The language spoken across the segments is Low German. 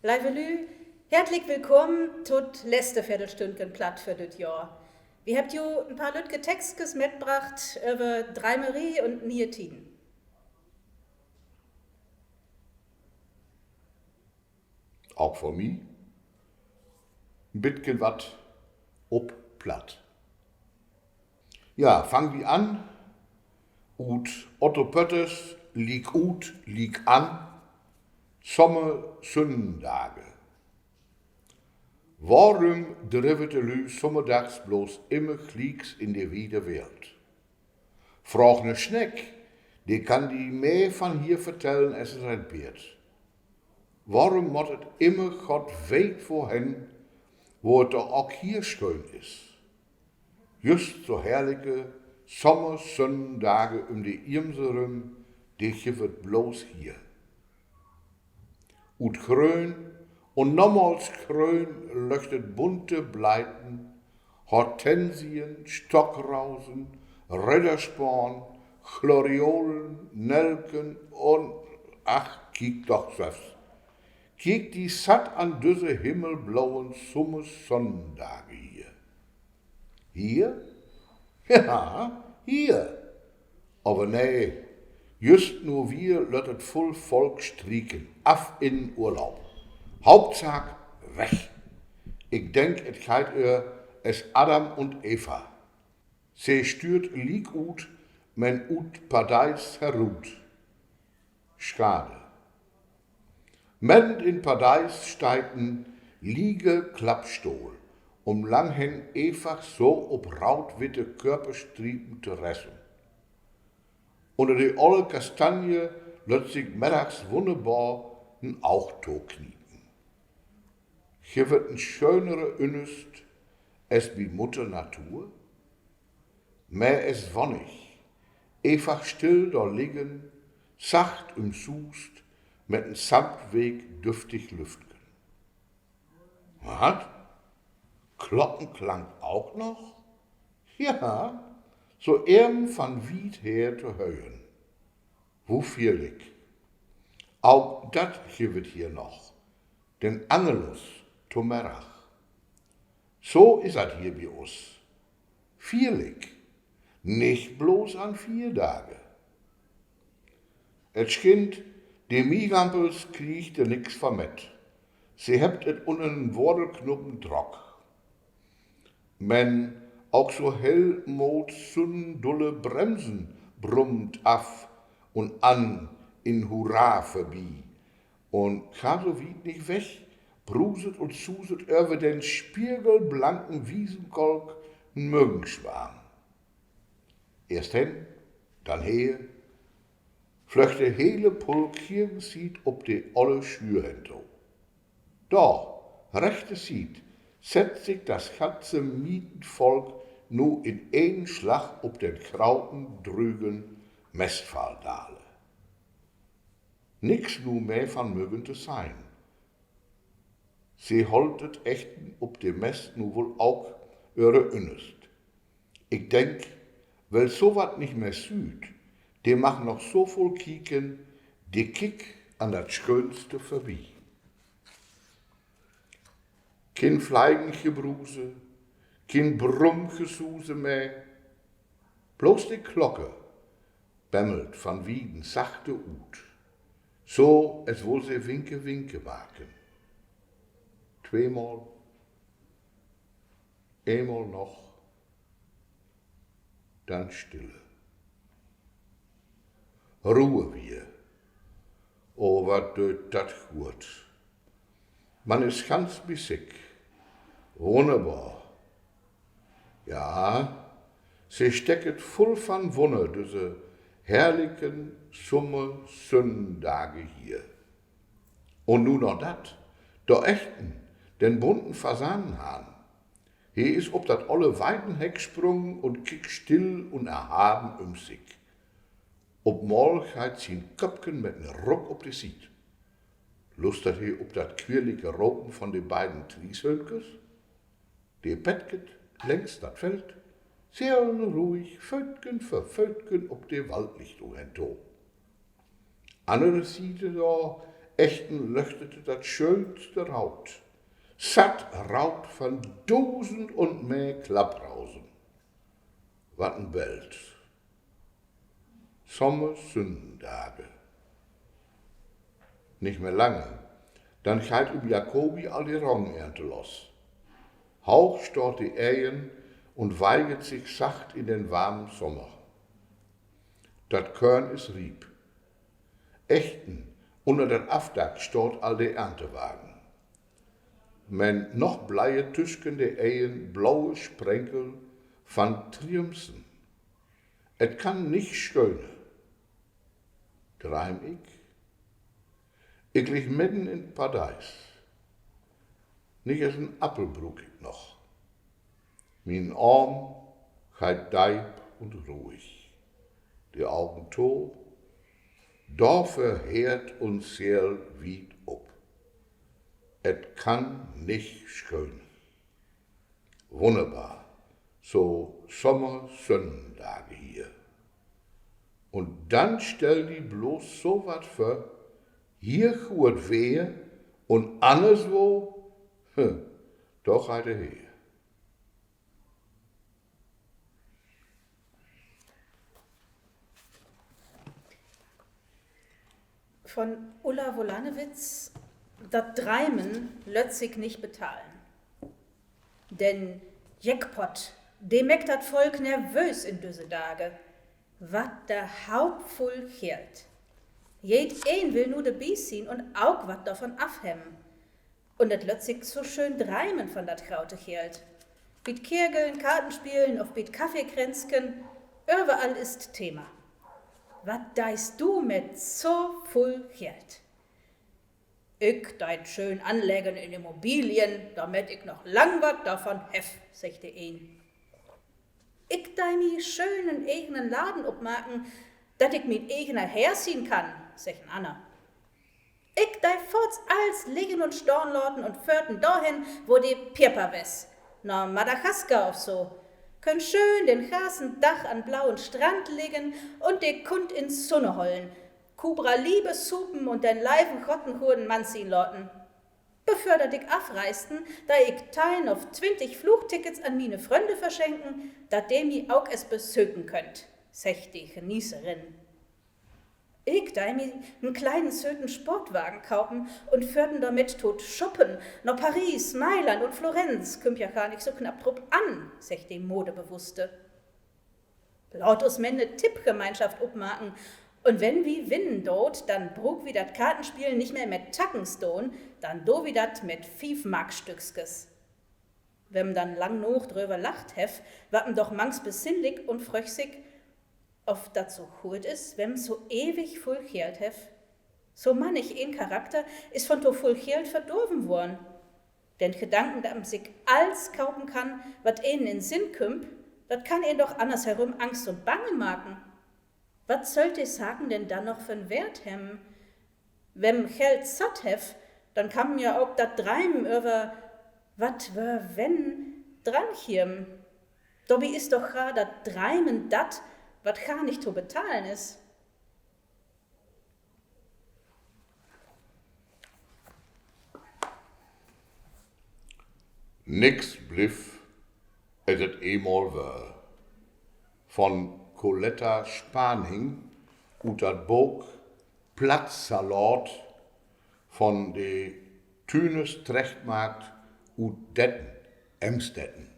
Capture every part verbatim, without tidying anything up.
Leive Lü, hertlik willkamen to't leste Veerdelstündken Platt för düt Johr. Wi hebbt ju en paar lüttke Textkes metbracht över Dreimerie un nie'e Tieden. Ok von mi en bitken wat op Platt. Ja, fangt wi an. Ut Otto Pötters Liek ut, liek an. Sommersünnendage. Worüm drivet de Lü sommerdags blots immer glieks in de wiede Welt? Fraag ne Sneck, de kann di mehr van hier vertellen as en Rennpeerd. Worüm mott et immer Gott weet wohen, wo et doch ok hier schöön is? Jüst so herrlike Sommersünnendage üm de Iemsel rüm, de gifft et blots hier. Ut Gröön un nochmals Gröön löchtet bunte Bleiten, Hortensien, Stockrausen, Riddersporn, Gloriolen, Nelken un, ach, kiek doch sülvst. Kiek di satt an düsse himmelbloen Sommersünnendage hier. Hier? Ja, hier. Aver nee, jüst nu wier lött et vull Volk strieken, af in Urlaub. Hauptsaak weg. Ik denk, et geiht ehr es Adam un Eva. Se stüert liek ut, men ut Pardeis herut. Schade. Medden in Pardeis steiht en liege Klappstohl, üm lang hen eenfach so op raut-witte Körperstriepen to ressen. Ünner de olle Kastanje lött sik meddags wunnerbor en Aug tokniepen. Gifft et en schönere Ünnest es bi Mutter Natur? Mehr es wonnig, eenfach still dor liggen, sacht ümsuust, mit en samtweek düftig Lüftken. Wat? Klocken klangt ok noch? Ja, so even van wiet her to hören. Wo fierlik. Ok dat gifft et hier noch. Den Angelus to Merrach. So is dat hier bi us. Fierlik. Nich blots an Fierdage. Et schinnt, de Miegampels kriegt dor nix van met. Se hebbt et ünner en Wordelknuppen drock. Men ok so hell moot sünn dulle Bremsen brummt af un an in Hurra vörbi. Un gar so wiet nich weg bruset un suset över den spiegelblanken Wiesenkolk en Müggenswarm. Eerst hen, dann her, flöcht de hele Pulk gegensiet op de olle Schüür hen to. Dor, rechte Siet, sett sik dat ganze Mietenvolk nu in een Slag op den grauten, drügen Mestpfahl dale. Nix nu mehr van Müggen to seihn. Se hollt et Echten op de Mest nu woll ok öre Ünnest. Ik denk, well so wat nich mehr süht, de mag noch so vull kieken, de kiekt an dat Schöönste vörbi. Kien Fleigengebruse, kien Brummgesuse mehr. Blots de Klocke bemmelt van wieden sachte ut, so as wull se Winke, winke maken. Tweemal, eenmal noch, dann Stille. Ruhe wier. Oh, wat dööt dat guot. Man is ganz bi sik. Wunnerbor. Ja, se stecket vull van Wunner, düsse herrliken Summersünnendage hier. Un nu noch dat, dor Echten, den bunten Fasanenhahn. He is op dat olle Weidenheck sprungen un kiekt still un erhaben üm sik. Op mal geiht sien Köppken mit en Ruck op de Siet. Lustert he op dat quirlige Ropen von de beiden Trieshöhnkes? De petket längs dat Feld, seelenruhig, Fötken för Fötken op de Waldlichtung hen to. Annere Siet dor Echten löchtet dat schöönste Raut. Satt Raut van dusend un mehr Klapprausen. Wat en Beld. Sommersünnendage. Nich mehr lange, denn geiht üm Jakobi al de Roggenernte los. Hauch staht de Eern un weiget sik sacht in den warmen Sommer. Dat Körn is riep. Echten, unner dat Afdack staht al de Erntewagen. Men noch bleiht tüsken de Eern blaue Sprenkel van Triumsen. Et kann nich schöner. Dreim ik? Ik ligg midden in Pardeis. Nich es en Appel bruuk ik noch. Mien Aam geiht deip un ruhig. De Augen to, dorför heert un Seel wiet op. Et kann nich schöner. Wunnerbar, so Sommersünnendage hier. Un denn stell di blots so wat vör, hier guot Weer un annerswo, doch geiht he her. Von Ulla Wolanowitz. Dat Dreimen lött sik nich betahlen. Den Jackpot, de mäkt dat Volk nervöös in düsse Dage. Wat de Haup vull Geld. Jedeen will nu dorbi sien un ok wat dorvon afhebben. Un dat lött sik so schöön dreimen von dat grote Geld. Bi't Kegeln, Kartenspielen of bi't Kaffeekränzken, överall is 't Thema. Wat deist du mit so vull Geld? Ik dei 't schöön anleggen in Immobilien, dormit ik noch lang wat dorvon heff, seggt de een. Ik dei mi schöön en egenen Laden opmaken, dat ik mien egener Herr sien kann, seggt en anner. Ik dei foorts alls liggen un stahn laten un föhrten dorhen, wo de Pieper west, na Madagaskar of so. Köön schöön den ganzen Dag an blauen Strand liggen un de Kunn in Sunne hollen, Cobra Libre supen un den leven Gott en goden Mann sien laten. Bevör dat ik afreisten, dei ik teihn of twintig Flugtickets an miene Frönde verschenken, dat de mi ok es besöken köönt, seggt de Genießerin. Ik dei mi en kleinen söten Sportwagen kaupen un föhrten dormit to't Shoppen na Paris, Mailand un Florenz, kümmt ja gar nich so knapp drup an, seggt de Modebewusste. Laat us men 'ne Tippgemeinschaft opmaken, un wenn wi winnen doot, denn bruuk wi dat Kartenspielen nich mehr mit Tacken stahn, denn doot wi dat mit Fief-Mark-Stückskes. Wenn 'm denn lang noog dröver lacht heff, warrt 'm doch mangs besinnlik un fröggt sik, of dat so goot is, wenn 'm so ewig vull Geld heff. So mannigeen Charakter is von to vull Geld verdorven worrn. Den Gedanken, dat 'm sik alls kaupen kann, wat enen in Sinn kümmt, dat kann een doch anners herüm angst un bange maken. Wat söllt de Saken denn dann noch för'n Weert hebben? Wenn 'm Geld satt heff, denn kann 'm ja ok dat Dreimen över wat wör wenn dran kiemen. Dorbi is doch gar dat Dreimen dat, wat gar nich to betahlen is. Nix blifft, as et eenmal wör. Von Coletta Spaning ut dat Book Plattsalaat von de Thüners Trechtmarkt ut Detten, Emsdetten.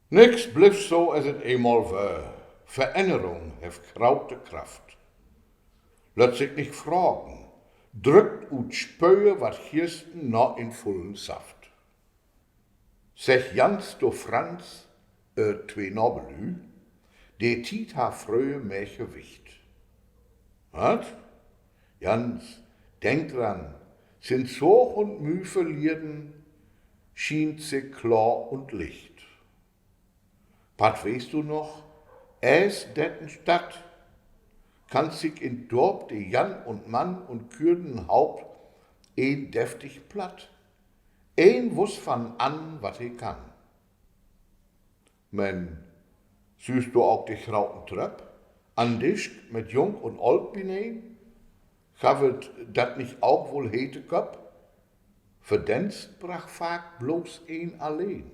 Nix blifft so, as et eenmal wör. Verännerung heft graute Kraft. Lött sik nich fragen, drückt ut Spöör wat gissen na in vullen Saft. Seggt Jans to Franz, äh, twee Nabelü, de Tiet harr fröher mehr Gewicht. Wat? Jans, denk dran, sinds Hoog un Mü verleden, schient sik klaar un licht. Wat weetst du noch? Ees Dettenstadt, kann sik in Dorp de Jan un Mann un Kürdenhaupt een deftig Platt. Een wuss van an, wat he kann. Men sühst du ok de grauten Tröpp an Disch mit Jung un Olt bineen? Gaff et dat nich ok woll hete Köpp? Verdenst brach faak blots een alleen.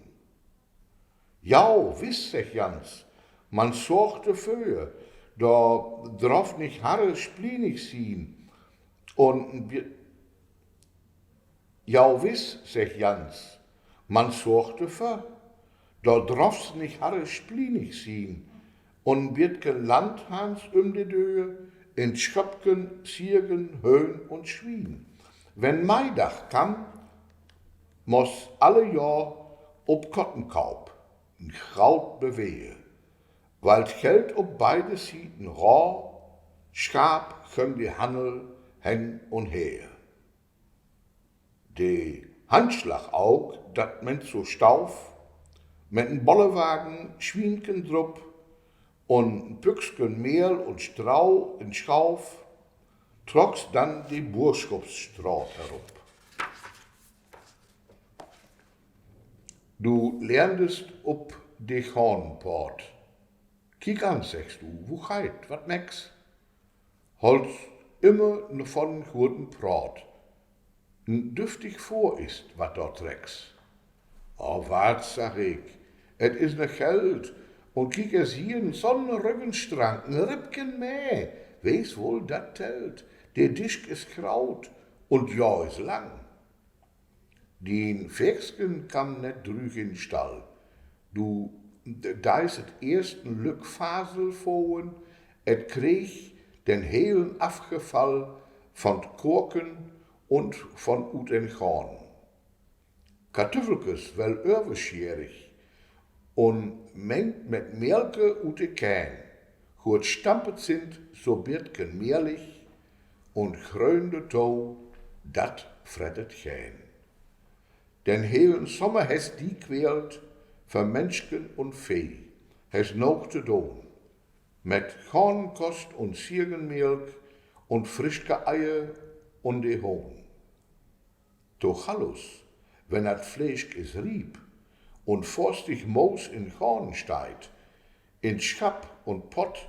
Jau, wiss, segg Jans, man sorg dorför, dor droff nich harre splienig sien, un bi-, Jau, wiss, segg Jans, man sorg dorför, dor droffs nich harre splienig sien, un en bietken Land harrns üm de Döör, in Schöppken Ziegen, Höhn un Swien. Wenn Maidag kamm, moss alle Johr op Kottenkaup en graut Beweer, wiel 't Geld op beide Sieten rar, schaap göng de Hannel hen un her. De Handslag auk, dat men so stauv, met en Bollewagen, Swienken drup un en Pücksken Mehl un Strau in Schauv, trocks dann de Buurschopsstraat herup. Du lehrndest op de Gahnenpaad. Kiek an, seggst du, wo geiht, wat necks? Hollst immer von en gurten Praat. En düftig Fohr is 't, wat dor trecks. O wat, sagg ik, et is ne Geld, un kiek es hier, en so'n Rüggenstrank, en Rippken mehr, wees woll, dat tellt. De Disk is graut un jo is lang. Dien Fäksken kamm net drüg in Stall. Du deist et eerst en Lück Fasel foen, et kreeg den helen Afgefall von 't Koken un von ut den Gahn. Katüffelkes well överschierig un mengt met Melke ut de Kann. Gurt stampet sind so Bietken mehlig un Gröön dorto, dat frettet keen. Den helen Sommer hest di quält, för Menschen un Vee hest noog to doon, met Gahnenkost un Ziegenmelk un friske Eier un de Hohn. To Gallus, wenn dat Fleesk is riep un forstig Moos in Gahn steiht, in Schapp un Pott,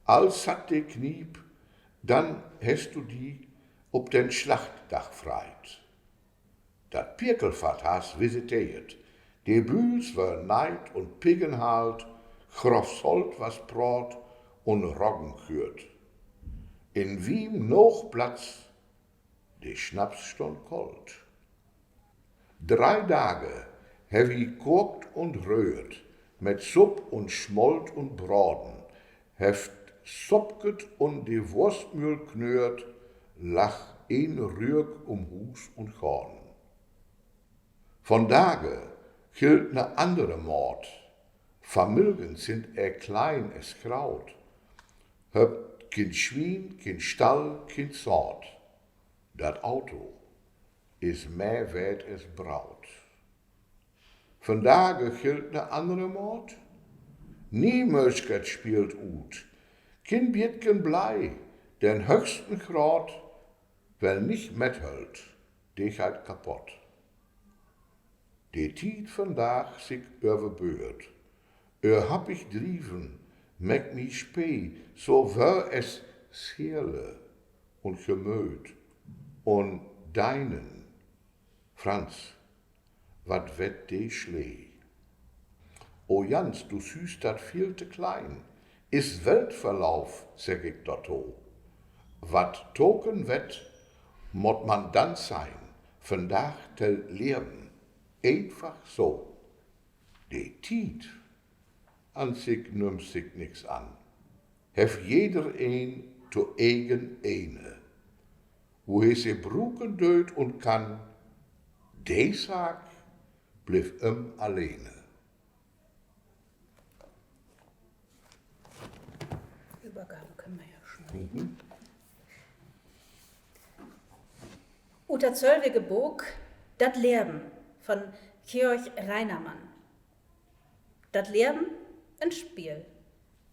all satt de Kniep, dann hest du di op den Slachtdag freit. Dat Pickelfatt hast visiteert, de Bühls wören neiht un Piggen haalt, groff Solt was praat un Roggen kürt. In Wien noog Platz, de Schnaps stund kolt. Drei Dage heff wi kookt un röhrt, met Supp un Smolt un Braden, hefft Soppket un de Wurstmühl knöört, lag een Rüök um Huus un Gahn. Vondage gilt ne annere Maat, Familjen sind ehr klein es graut, hebbt kien Swien, kien Stall, kien Saat. Dat Auto is mehr weert es Braut. Vondage gilt ne annere Maat, Niemöösket spielt ut, kien Bietken Blei, den höchsten Graad, well nich methöllt, de geiht kapott. De Tiet vondaag sik överböört, öhr happig Drieven, meck mi Spee, so wöör es Seele un Gemööt un Deinen. Franz, wat wett de Slee? O Jans, du sühst dat viel to klein, is Weltverlauf, segg ik dorto. Wat token wett, mott man dann sehn, vondaag tellt Leven, eenfach so. De Tiet an sik nümmt sik nix an, heff jedereen to egen eene. Wo he se bruken deit un kann, de Saak blifft em alleene. Übergabe können wir ja schon. Mhm. Ut dat sülvige Book Dat Leven von Georg Reinermann. Dat Leven, en Speel.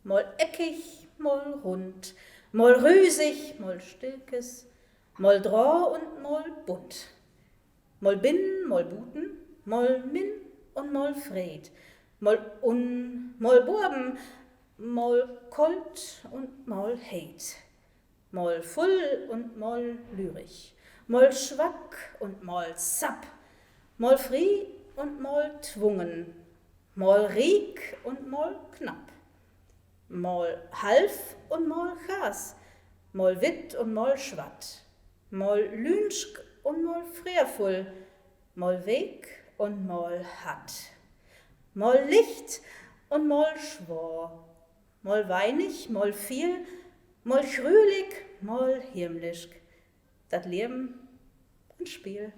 Mal eckig, mal rund, mal rüsig, mal stillkes, mal draa un mal bunt. Mal binnen, mal buten, mal min un mal freed, mal un-, mal boven, mal kolt un mal heet. Mal vull un mal lürig, mal swack un mal sapp, mal frie un mal twungen, mal riek un mal knapp, mal half un mal gaas, mal witt un mal swatt, mal lüensk un mal freervull, mal week un mal hart, mal licht un mal swoor, mal weinig, mal viel, mal grülik, mal himmlisk. Dat Leven en Spiel.